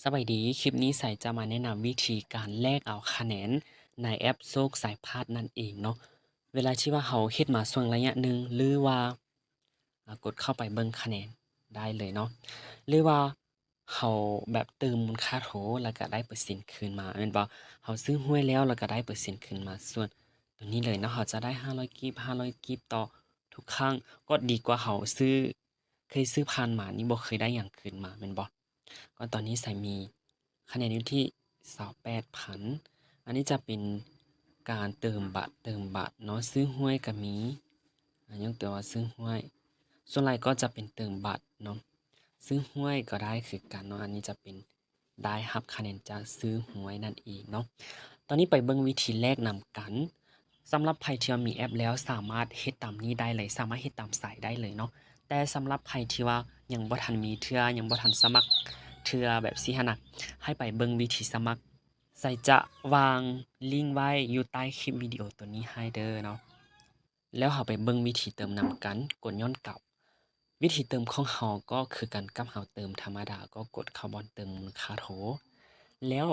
ສະບາຍດີ, ຄລິບນີ້ສາຍຈະມາແນະນຳວິທີການແລກເອົາຄະແນນໃນແອັບໂຊກສາຍພາດນັ້ນເອງເນາະ. ເວລາທີ່ວ່າເຮົາເຮັດມາຊ່ວງໄລຍະໜຶ່ງ ຫຼືວ່າ ອາ ກົດເຂົ້າໄປເບິ່ງຄະແນນໄດ້ເລີຍເນາະ ຫຼືວ່າເຮົາແບບເຕີມມູນຄ່າໂທ ແລ້ວກະໄດ້ເປີເຊັນຄືນມາແມ່ນບໍ່? ເຮົາຊື້ຫວຍແລ້ວ ແລ້ວກະໄດ້ເປີເຊັນຄືນມາ ສ່ວນໂຕນີ້ເລີຍເນາະ ເຮົາຈະໄດ້ຫ້າຮ້ອຍກີບ ຫ້າຮ້ອຍກີບຕໍ່ທຸກຄັ້ງ ກໍດີກວ່າເຮົາຊື້ ເຄີຍຊື້ຜ່ານມານີ້ບໍ່ເຄີຍໄດ້ຫຍັງຄືນມາແມ່ນບໍ່? ກໍຕອນນີ້ສາຍມີຄະແນນຢູ່ທີ່ຊາວແປດພັນ. ອັນນີ້ຈະເປັນການເຕີມບັດ ເຕີມບັດເນາະ, ຊື້ຫວຍກໍມີ ອາ ຍົກຕົວຢ່າງວ່າຊື້ຫວຍ ສ່ວນຫຼາຍກໍຈະເປັນເຕີມບັດເນາະ, ຊື້ຫວຍກໍໄດ້ຄືກັນເນາະ. ອັນນີ້ຈະເປັນ ໄດ້ຮັບຄະແນນຈາກຊື້ຫວຍນັ້ນເອງເນາະ. ຕອນນີ້ໄປເບິ່ງວິທີແລກນຳກັນ. ສຳລັບໃຜທີ່ວ່າມີແອັບແລ້ວ ສາມາດເຮັດຕາມນີ້ໄດ້ເລີຍ, ສາມາດເຮັດຕາມສາຍໄດ້ເລີຍເນາະ. ແຕ່ສຳລັບໃຜທີ່ວ່າຍັງບໍ່ທັນມີເທື່ອ, ຍັງບໍ່ທັນສະໝັກເທື່ອແບບຊີ້ຫັ້ນນະ, ໃຫ້ໄປເບິ່ງວິທີສະໝັກ. ສາຍຈະວາງລິ້ງໄວ້ຢູ່ໃຕ້ຄລິບວິດີໂອໂຕນີ້ໃຫ້ເດີເນາະ. ແລ້ວເຮົາໄປເບິ່ງວິທີເຕີມນຳກັນ, ກົດຍ້ອນກັບ. ວິທີເຕີມຂອງເຮົາກໍຄືກັນກັບເຮົາເຕີມທຳມະດາ, ກໍກົດເຂົ້າບ່ອນເຕີມມູນຄ່າໂທ ແລ້ວ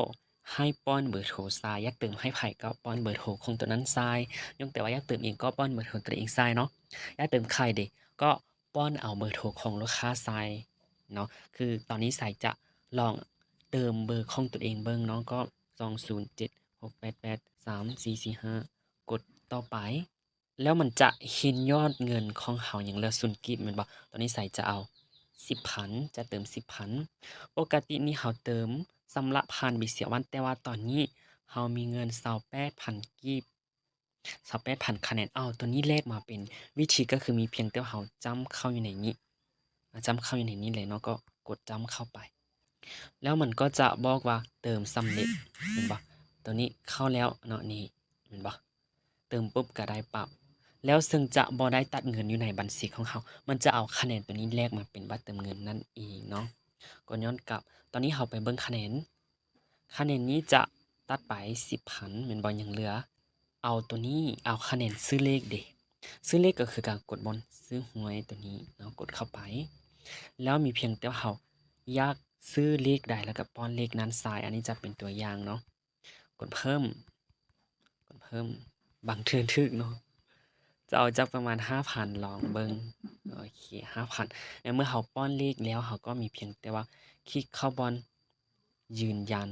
ໃຫ້ປ້ອນເບີໂທໃສ່. ຢາກເຕີມໃຫ້ໃຜກໍປ້ອນເບີໂທຂອງຕົວນັ້ນໃສ່, ຍົກແຕ່ວ່າຢາກເຕີມເອງກໍປ້ອນເບີໂທຕົວເອງໃສ່ເນາະ. ຢາກເຕີມຂາຍເດ ກໍປ້ອນເອົາເບີໂທຂອງລູກຄ້າໃສ່ເນາະ. ຄືຕອນນີ້ສາຍຈະລອງເຕີມເບີຂອງຕົວເອງເບິ່ງເນາະ, ກໍສອງສູນເຈັດຫົກແປດແປດສາມສີ່ສີ່ຫ້າ ກົດຕໍ່ໄປ. ແລ້ວມັນຈະເຫັນຍອດເງິນຂອງເຮົາຍັງເຫຼືອສູນກີບແມ່ນບໍ່? ຕອນນີ້ສາຍຈະເອົາສິບພັນ, ຈະເຕີມສິບພັນ. ປົກກະຕິນີ້ເຮົາເຕີມຊຳລະຜ່ານບີຊີອາວັນ, ແຕ່ວ່າຕອນນີ້ເຮົາມີເງິນຊາວແປດພັນກີບ, ຊາວແປດພັນຄະແນນ. ເອົາໂຕນີ້ແລກມາເປັນ, ວິທີກໍຄືມີພຽງແຕ່ວ່າເຮົາຈ້ຳເຂົ້າຢູ່ໃນນີ້, ຈ້ຳເຂົ້າຢູ່ໃນນີ້ເລີຍເນາະ, ກໍກົດຈ້ຳເຂົ້າໄປ. ແລ້ວມັນກໍຈະບອກວ່າເຕີມສຳເລັດ ເຫັນບໍ່? ໂຕນີ້ເຂົ້າແລ້ວເນາະ, ນີ້ ເຫັນບໍ່? ເຕີມປຸບກໍໄດ້ປັບ ແລ້ວເຊິ່ງຈະບໍ່ໄດ້ຕັດເງິນຢູ່ໃນບັນຊີຂອງເຮົາ, ມັນຈະເອົາຄະແນນໂຕນີ້ແລກມາເປັນບັດເຕີມເງິນນັ້ນເອງເນາະ. ກໍຍ້ອນກັບ, ຕອນນີ້ເຮົາໄປເບິ່ງຄະແນນ, ຄະແນນນີ້ຈະຕັດໄປສິບພັນ ແມ່ນບໍ່? ຍັງເຫຼືອ ເອົາໂຕນີ້, ເອົາຄະແນນຊື້ເລກເດ. ຊື້ເລກກໍຄືການກົດບ່ອນຊື້ຫວຍໂຕນີ້ເນາະ, ກົດເຂົ້າໄປ ແລ້ວມີພຽງແຕ່ວ່າເຮົາຢາກຊື້ເລກໃດ ແລ້ວກໍປ້ອນເລກນັ້ນໃສ່. ອັນນີ້ຈະເປັນຕົວຢ່າງເນາະ. ກົດເພີ່ມ, ກົດເພີ່ມ, ບາງເທື່ອຖືກເນາະ. ຈະເອົາຈັກປະມານຫ້າພັນ ລອງເບິ່ງ. ໂອເຄ ຫ້າພັນ. ໃນເມື່ອເຮົາປ້ອນເລກແລ້ວ ເຮົາກໍມີພຽງແຕ່ວ່າຄລິກເຂົ້າບ່ອນຢືນຢັນ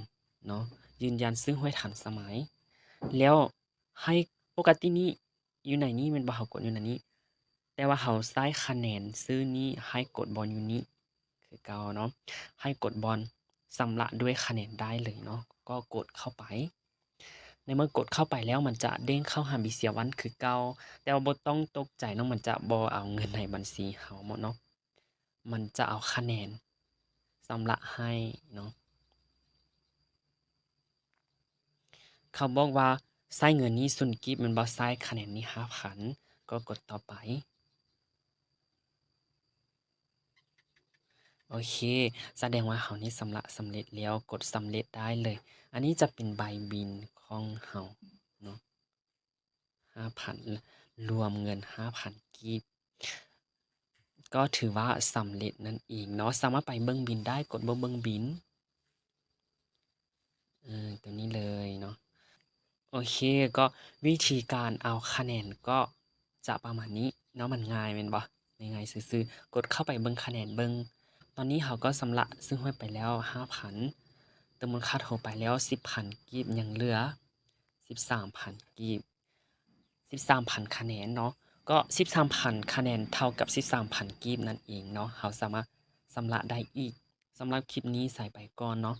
ເນາະ, ຢືນຢັນຊື້ຫວຍທັນສະໄໝ. ແລ້ວໃຫ້ ປົກກະຕິນີ້ ຢູ່ໃນນີ້ແມ່ນບໍ່? ເຮົາກົດຢູ່ໃນນີ້ ແຕ່ວ່າເຮົາໃຊ້ຄະແນນຊື້ນີ້ ໃຫ້ກົດບ່ອນຢູ່ນີ້ຄືເກົ່າເນາະ, ໃຫ້ກົດບ່ອນຊຳລະດ້ວຍຄະແນນໄດ້ເລີຍເນາະ, ກໍກົດເຂົ້າໄປ. ໃນເມື່ອກົດເຂົ້າໄປແລ້ວ ມັນຈະເດ້ງເຂົ້າຫາບີຊີອາວັນຄືເກົ່າ, ແຕ່ວ່າບໍ່ຕ້ອງຕົກໃຈເນາະ, ມັນຈະບໍ່ເອົາເງິນໃນບັນຊີເຮົາໝົດເນາະ, ມັນຈະເອົາຄະແນນຊຳລະໃຫ້ເນາະ. ເຂົາບອກວ່າໃຊ້ເງິນນີ້ສູນກີບແມ່ນບໍ່? ໃຊ້ຄະແນນນີ້ຫ້າພັນ ກໍກົດຕໍ່ໄປ. ໂອເຄ ສະແດງວ່າເຮົານີ້ຊຳລະສຳເລັດແລ້ວ, ກົດສຳເລັດໄດ້ເລີຍ. ອັນນີ້ຈະເປັນໃບບິນຂອງເຮົາເນາະ. ຫ້າພັນ ລວມເງິນຫ້າພັນກີບ ກໍຖືວ່າສຳເລັດນັ້ນເອງເນາະ. ສາມາດໄປເບິ່ງບິນໄດ້, ກົດເບິ່ງ ເບິ່ງບິນ ເອີ ຕົວນີ້ເລີຍເນາະ. ໂອເຄ ກໍວິທີການເອົາຄະແນນກໍຈະປະມານນີ້ເນາະ, ມັນງ່າຍແມ່ນບໍ່? ງ່າຍໆຊື່ໆ. ກົດເຂົ້າໄປເບິ່ງຄະແນນເບິ່ງ. ຕອນນີ້ເຮົາກໍຊຳລະຊື້ຫວຍໄປແລ້ວຫ້າພັນ, ເຕີມມູນຄ່າໂທໄປແລ້ວສິບພັນກີບ, ຍັງເຫຼືອ ສິບສາມພັນກີບ, ສິບສາມພັນຄະແນນເນາະ, ກໍສິບສາມພັນຄະແນນເທົ່າກັບສິບສາມພັນກີບນັ້ນເອງເນາະ. ເຮົາສາມາດຊຳລະໄດ້ອີກ. ສຳລັບຄລິບນີ້ສາຍໄປກ່ອນເນາະ,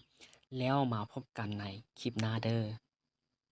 ແລ້ວມາພົບກັນໃນຄລິບໜ້າເດີ.